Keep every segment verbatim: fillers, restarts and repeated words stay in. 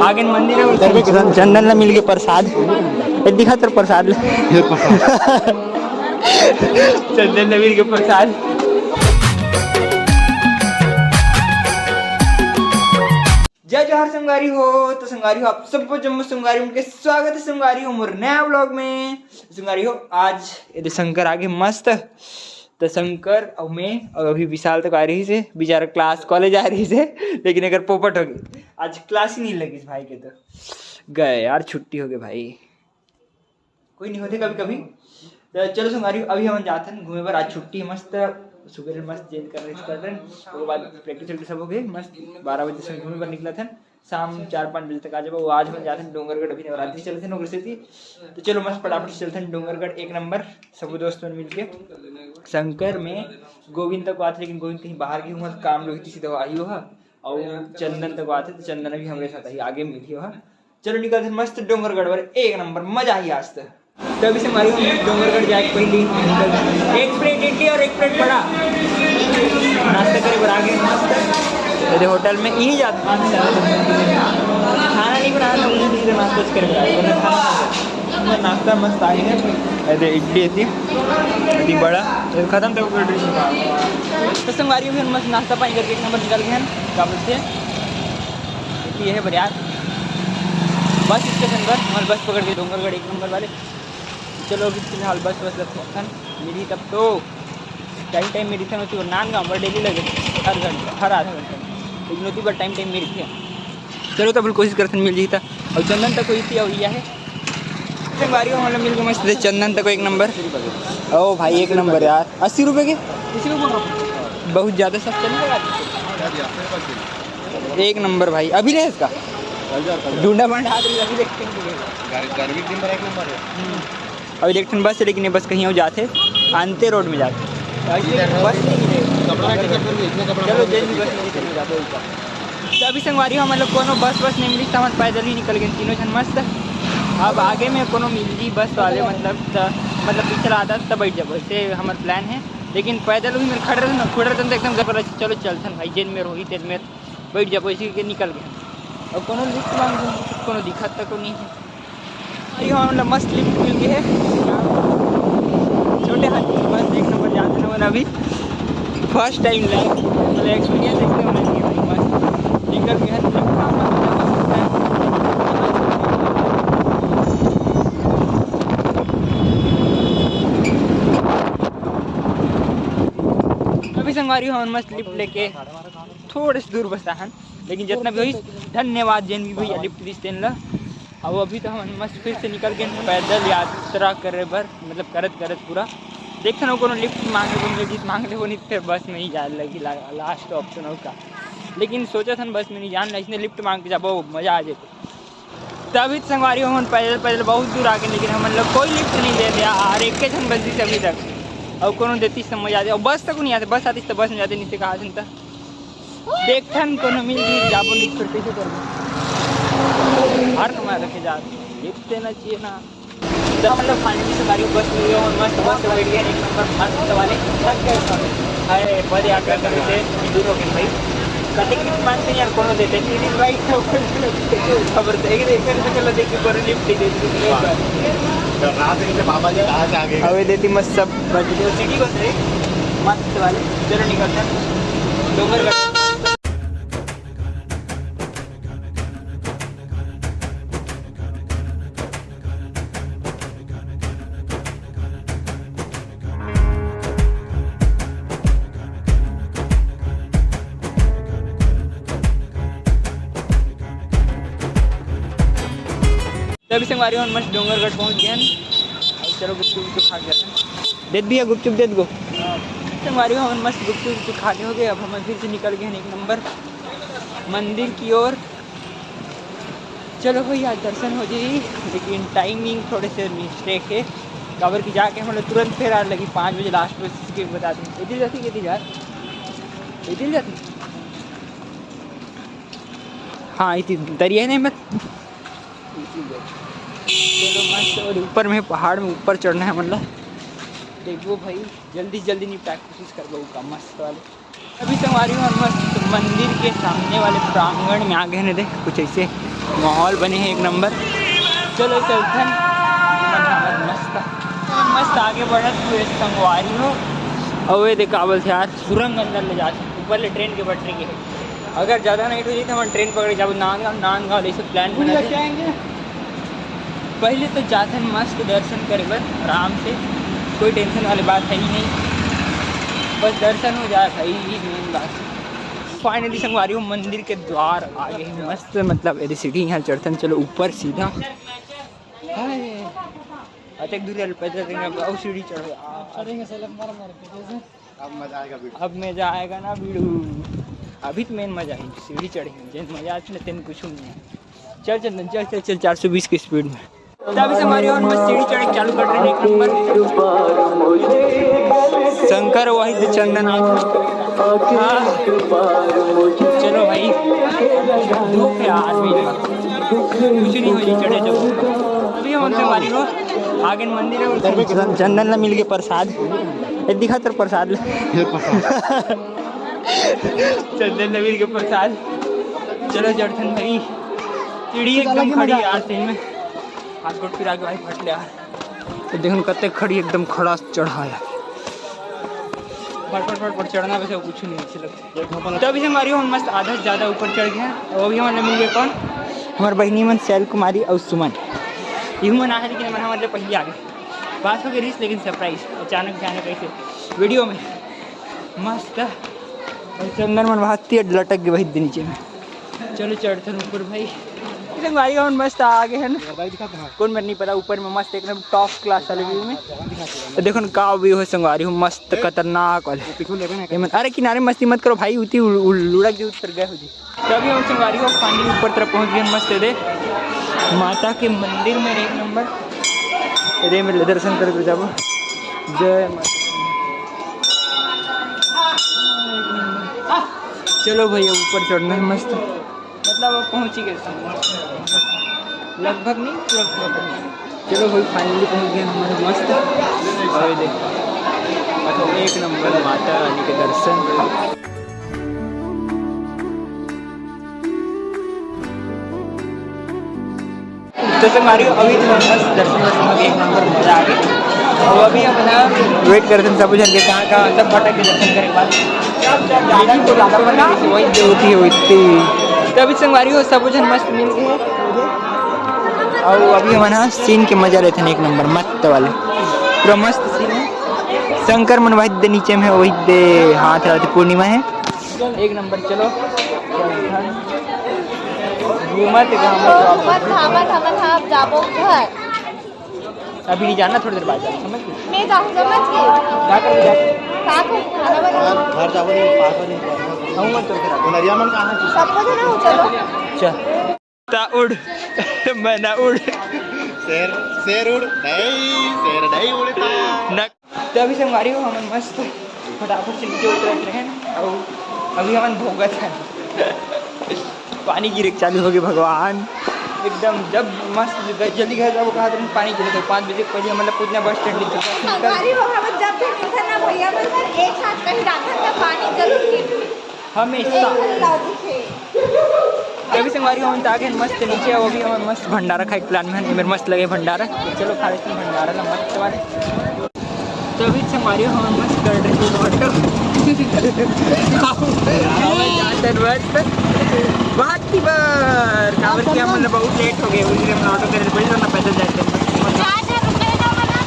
आगे मंदिर हे, चंदन ला मिल के प्रसाद। ए, दिखा तोर प्रसाद ले। चंदन ला मिल के प्रसाद। जय जोहार संगवारी हो। तो संगवारी हो, आप सबो जम्मो संगवारी मन के स्वागत हे संगवारी हो मोर नया vlog में। संगवारी हो, आज ये दे शंकर आगे मस्त, तो शंकर अउ मैं अउ अभी विशाल तक आ रहिस हे, बेचारा class college आ रहिस हे, लेकिन एकर पोपट हो गई, आज class ही नहीं लगिस भाई के। तो गए यार, छुट्टी हो गई भाई, कोई नहीं होते कभी कभी। तो चलो संगवारी, अभी हमन जाथन घूमे बर, आज छुट्टी हे मस्त, सुबह ले मस्त जेन कर रहे करथन, ओकर बाद practice वैक्टिस सब हो गए, मस्त बारह बजे से घूमे बर निकलथन, शाम चार पाँच बजे तक आ जाबो। आज हमन जाथन डोंगरगढ़, अभी नवरात्रि चलथे ना, ओकर सेती। तो चलो मस्त फटाफट से चलथन डोंगरगढ़, एक नंबर, सबो दोस्त मन मिलके। शंकर में गोविंद तक आथे, लेकिन गोविंद कहीं बाहर गे हुआ, काम लोग किसी दवा आई हुआ, और चंदन तक आथे, तो चंदन अभी हमरे साथ ही आगे मिली हुआ। चलो निकलथन मस्त डोंगरगढ़ बर, एक नंबर मजा ही आज तो। तो अभी संगवारी हो डोंगरगढ़ जाए के पहली एक plate इडली और एक plate बड़ा नाश्ता करे बर आगे मस्त। ये होटल में ही जात खाना नहीं बनाना, उन्हीं चीजें नाश्ता करे बर आगे, वरना खाना नाश्ता मस्त आही है। ये दे इडली थी, इडली बड़ा, ये खत्म तो। तो संगवारी हो मस्त नाश्ता पानी करके एक नंबर निकल गए हैं, का बोलते हैं, ये है बर यार, बस स्टेशन पर, हमारे बस पकड़ के डोंगरगढ़ एक नंबर वाले। चलो अभी फिलहाल बस बस रखन मिली तब तो। टाइम टाइम में रिटर्न होती है, नान गाँव पर डेली लगे हर घंटे, हर आधा घंटे, लेकिन होती बार टाइम टाइम में रिटर्न। चलो तब कोशिश करथन मिल जीता। और चंदन तक हुई थी, और यह है संगवारी हो, मतलब मिल के मस्त थे। चंदन तक एक नंबर। ओ भाई, एक नंबर यार, अस्सी रुपये के। किसी को बोल रहा हूँ, बहुत ज़्यादा सस्ता नहीं लगा। एक नंबर भाई, अभी ले इसका ढूंढा मांडा हाथ में अभी देखते हैं। गर्मी दिन भर एक नंबर है। अभी देख ठन बस है, लेकिन ये बस कहीं और जाते, आनते रोड में जाते। ऐसे बस नहीं मिले। कपड़ा का टिकट करके इतने कपड़ा चलो, जल्दी बस नहीं चले जाते ऊपर। तो अभी संगवारी हो, मतलब कोनो बस बस नहीं मिली, तो हम पैदल ही निकल गए तीनों जन मस्त। अब आगे में कोनो मिल जी बस वाले, मतलब त, मतलब पीछे आता तो बैठ जाबो, ऐसे हमारा प्लान है। लेकिन पैदल भी मेरे खड़े रहते ना, खड़े रहते तो एकदम जबरदस्त। चलो चलथन भाई, जेन मेर होही तेन मेर बैठ जाबो, इसी के निकल गए। और कोनो लिफ्ट मांग, कोनो दिखत तक नहीं है। अरे हाँ, मतलब मस्त लिफ्ट मिल गई है। छोटे हाथी की बस एक नंबर जाते ना, मतलब अभी फर्स्ट टाइम लाइफ, मतलब एक्सपीरियंस इसलिए होना चाहिए भाई। मस्त निकल गया है, लिफ्ट का मस्त है। अभी संगवारी हो, हम मस्त लिफ्ट लेके थोड़े से दूर बस आहन, लेकिन जितना भी होई, धन्यवाद जेन भी भैया लिफ्ट दिस तेन ला। अब अभी तो हम मस्त फिर से निकल गए हैं पैदल यात्रा करे बर, मतलब करत करत पूरा। देखते ना कोनो लिफ्ट मांगे, कोनो लिफ्ट मांग ले, वो नहीं फिर बस में ही जाए लगी, ला-, लास्ट ऑप्शन होगा। लेकिन सोचा था बस में नहीं जान, इसने लिफ्ट मांग के जाबो, मजा आ जाए। तभी तो संगवारी हो, हमन पैदल पैदल बहुत दूर आ गए, लेकिन हमन लोग कोई लिफ्ट नहीं दे दिया। और एक के जन बजती अभी तक, और कोनो देती समझ आते, और बस तक नहीं आते, बस आती तो बस में जाते, नहीं से कहा था। देखथन कोनो मिल जी, जाबो लिफ्ट पर, कैसे करबो? हर कमाए रखे जा, लिफ्ट देना चाहिए ना। तो मतलब फाइनली संगवारी बस मिल गया और मस्त बस से बैठ गया, एक नंबर मस्त वाले। थक गए सब। अरे पद यात्रा करने से दूर हो गए भाई। कते की मानते यार, कोनो देते नहीं, नहीं भाई। खबर से एक एक करके चला, देखिए पर लिफ्ट दे दे। रात में बाबा जी कहाँ से आ गए? अबे देती मस्त सब बज गए। सिटी बस है मस्त वाले। चलो निकलते हैं डोंगरगढ़। तभी संगवारी हो, मस्त डोंगरगढ़ पहुंच गए हैं। अब चलो गुपचुप गुपचुप खा के आते हैं। दे दिया गुपचुप, दे दो। संगवारी हो, हम मस्त गुपचुप गुपचुप खा के हो गए। अब हम फिर से निकल गए हैं एक नंबर मंदिर की ओर। चलो भाई, आज दर्शन हो जाई, लेकिन टाइमिंग थोड़े से मिस्टेक है। काबर की जाके हम लोग तुरंत फेर आ लगी पाँच बजे लास्ट बस, इसके बता दें। इधर जाती, इधर जा, इधर जाती। हाँ, इतनी दरिया नहीं मत। चलो मस्त, और ऊपर में पहाड़ में ऊपर चढ़ना है, मतलब देखो भाई, जल्दी जल्दी निपटा के कोशिश कर लो का मस्त वाले। अभी संगवारी हो, हम मस्त मंदिर के सामने वाले प्रांगण में आ गए हैं। देख कुछ ऐसे माहौल बने हे एक नंबर। चलो चलथन। मस्त, मस्त आगे बढ़त हुए संगवारी हो। अउ ये देखा बोलथे यार, सुरंग अंदर ले जात हे, ऊपर ले ट्रेन के पटरी के हे। अगर ज़्यादा late हो जाही त हमन ट्रेन पकड़ के जाबो नांदगांव, नांदगांव ले ऐसे प्लान बना के। पहले तो जाथन मस्त दर्शन करे बर आराम से, कोई टेंशन वाली बात है ही नहीं, बस दर्शन हो जाए भाई, यही मेन बात। फाइनली संगवारी हो, मंदिर के द्वार आ गए हैं मस्त, मतलब ये सीढ़ी यहाँ चढ़थन, चलो ऊपर सीधा। हाय। अतेक दूर यार पैदल रहेंगे, अब और सीढ़ी चढ़ो। चढ़ेंगे साले, मर मर के, कैसे? अब मजा आएगा वीडियो। अब मजा आएगा ना वीडियो। अभी तो मेन मजा है सीढ़ी चढ़े में, जेन मजा आती ना तेन कुछ नहीं है। चल चल चल चल चल, चार सौ बीस की स्पीड में। तभी से हमारी और मस्त सीढ़ी चढ़े चालू कर रहे हैं, एक नंबर। शंकर वही चंदन आ। हाँ। चलो भाई, धूप है आज भी, कुछ नहीं हो जी, चढ़े चलो। अभी हम संगवारी हो आगे मंदिर है, चंदन ला मिल के प्रसाद। ए, दिखा तेरे प्रसाद ले। चंदन ला मिल के प्रसाद। चलो चढ़थन भाई, सीढ़ी एकदम खड़ी यार, सही में। हाथ गोड़ पिरा के भाई फट ले यार। तो देखो कते खड़ी, एकदम खड़ा चढ़ाया। फट फट फट फट चढ़ना, वैसे कुछ नहीं अच्छे लगते। तभी से हमारी हम मस्त आधा से ज़्यादा ऊपर चढ़ गए हैं। वो भी हमारे मिल गए कौन? हमारे बहिनी मन शैल कुमारी और सुमन। यहू मन आए, लेकिन हमारे मतलब पहले आ गए। बात हो गई रिस, लेकिन सरप्राइज अचानक जाने कैसे वीडियो में। मस्त। और चंदन मन बहुत तेज लटक गए भाई नीचे में। चलो चढ़थन ऊपर भाई। संगवारी हो मस्त आ गए हैं ना। कौन मेरे नहीं पता, ऊपर में मस्त एकदम टॉप क्लास वाले व्यू में। तो देखो ना का व्यू है संगवारी हो, मस्त खतरनाक वाले। ये मत, अरे किनारे मस्ती मत करो भाई, उती उड़-, उड़-, लुढ़क जी उतर गए हो जी। तो अभी हम संगवारी हो फाइनली ऊपर तरफ पहुंच गए, मस्त दे माता के मंदिर में एक नंबर। दे मेरे दर्शन कर जाबो। जय माता। चलो भैया ऊपर चढ़ना है मस्त। मतलब अब पहुँच ही गए सब। लगभग नहीं, पूरा पूरा पहुँच गए। चलो भाई, फाइनली पहुँच गए हमारे मस्त। और ये देखो, मतलब एक नंबर माता रानी के दर्शन। तो संगवारी हो, अभी तो बस दर्शन वर्शन हो गए, एक नंबर मजा आ गया। और अभी हम ना वेट करते हैं सब जन के, कहाँ कहाँ सब भटक के दर्शन करे के बाद ज़्यादा को लापरवाही नहीं, वही जो होती है वही। तो अभी संगवारी हो, सब जन मस्त मिल गए। और अभी हम ना सीन के मजा लेते हैं एक नंबर मस्त वाले, पूरा मस्त सीन है। शंकर मन वही दे नीचे में, वही दे हाथ रात पूर्णिमा है। एक नंबर। चलो घूमत घामत चलो, घूमत घामत हमन ह अब जाबो घर। अभी नहीं जाना, थोड़ी देर बाद जाना, समझ गई? मैं जाऊँ, समझ गई। का कर जा? का कर? खाना बना। घर जाबो नहीं, पास नहीं। हम मत चल के रहो। नरिया मन कहाँ है? सबको जाना हो, चलो। चल। ता उड़, मैं ना उड़। शेर, शेर उड़, नहीं, शेर नहीं उड़ता। न तो अभी संगवारी हो, हमन मस्त फटाफट से नीचे उतरत रहे हैं और अभी हमन भोगत हैं। पानी गिरे के चालू हो गए भगवान, एकदम जब मस्त ग-, जल्दी घर जाबो कहा तुरंत पानी गिरे। तो पाँच बजे के पहले हमन ला पहुंचना बस स्टैंड। संगवारी हो, हमन जब भी मिलथन ना भैया मन से एक साथ कहीं जाथन तो पानी जरूर गिरथे। हमेशा। एक लॉजिक है। तो अभी संगवारी हमन त आगे मस्त नीचे, वो भी हमन मस्त भंडारा खाए के प्लान में हन। एमेर मस्त लगे भंडारा, तो चलो खा लेते हैं भंडारा ला मस्त वाले। तो अभी संगवारी हमन मस्त कर रहे हैं ऑटो। आवाज आता है मस्त। बात की बार काबर कि हम लोग बहुत लेट हो गए, इसलिए हम ऑटो करे पड़ी, वरना पैदल जाते हैं। चार हजार रुपये का बना।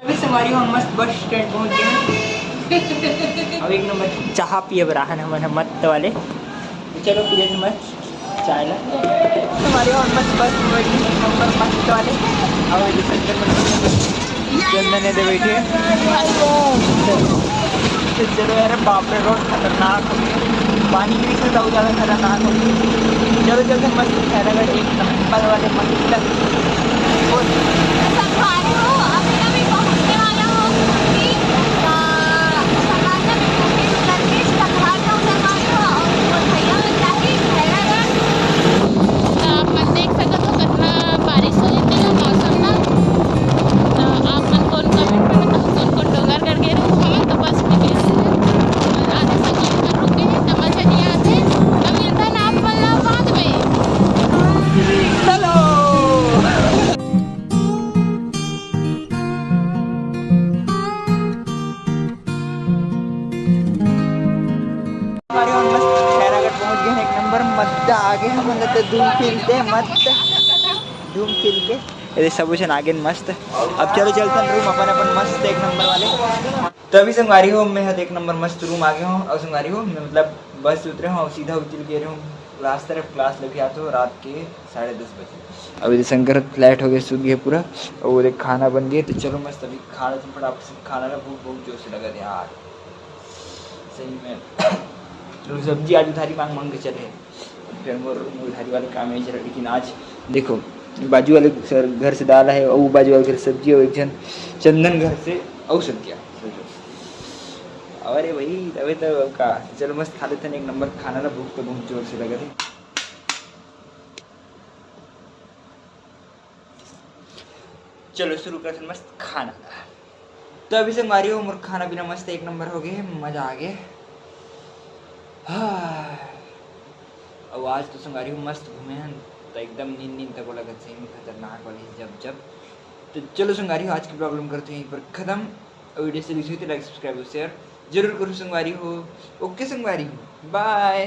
अभी संगवारी हो, हम मस्त बस स्टैंड पहुंच गए हैं। अब एक नंबर चाह पिए बर आहन हमन ह मस्त वाले। तो चलो पिए मस्त चाय ला। संगवारी हो, हम मस्त बस में बैठ गए, एक नंबर मस्त वाले। अब ये चंदन ये दे बैठे। तो चलो यार, बाप रे, रोड खतरनाक हो गया। पानी गिरी से बहुत ज़्यादा खतरनाक हो गया। चलो चलते मस्त खैरागढ़ एक नंबर वाले मंदिर तक। संगवारी हो, अभी अभी पहुंचने वाला हूँ कुर्सी, अ, संगवारी हो, कुर्सी उतर के संगवारी हो, और भैया बन जाके खैरागढ़। तो आप मन देख सकत हो कितना बारिश हो रही है, मौसम ना धूम फिल के मस्त, धूम फिल के। अरे सब झन आगे मस्त। अब चलो चलथन रूम अपन, अपन मस्त एक नंबर वाले। तो अभी संगवारी हो, मैं हत एक नंबर मस्त रूम आ गए हूँ। और संगवारी हो, मैं मतलब बस उतरे हूँ और सीधा उतर के रहे हूँ क्लास तरफ। क्लास लगे आते हो रात के साढ़े दस बजे। अभी शंकर फ्लैट हो गए, सूत गए पूरा। और वो देख खाना बन गए, तो चलो मस्त अभी खा लेते हैं फटाफट से। खाना ना भूख बहुत जोर से लगा यार, सही में। तो सब्जी आज उधारी मांग मांग के चले, फिर मोर उधारी वाले काम में चला। लेकिन आज देखो, बाजू वाले सर घर से दाल है, वो बाजू वाले घर सब्जी, और एक जन चंदन घर से और सब्जियाँ, सोचो। अरे भाई, तबे तो का, चलो मस्त खा लेते हैं एक नंबर खाना ना, भूख तो बहुत जोर से लगा थी। चलो शुरू करते हैं मस्त खाना ला। तो अभी संगवारी हो, मोर खाना पीना मस्त एक नंबर हो गए, मजा आ गए। हाँ। और आज तो संगवारी हो मस्त घूमे हैं, तो एकदम नींद नींद तक लगत सही में खतरनाक वाली जब जब। तो चलो संगवारी हो, आज की प्रॉब्लम करते हैं यहीं पर खत्म। और वीडियो से लिखी हुई तो लाइक सब्सक्राइब और शेयर जरूर करो संगवारी हो। ओके संगवारी हो, बाय।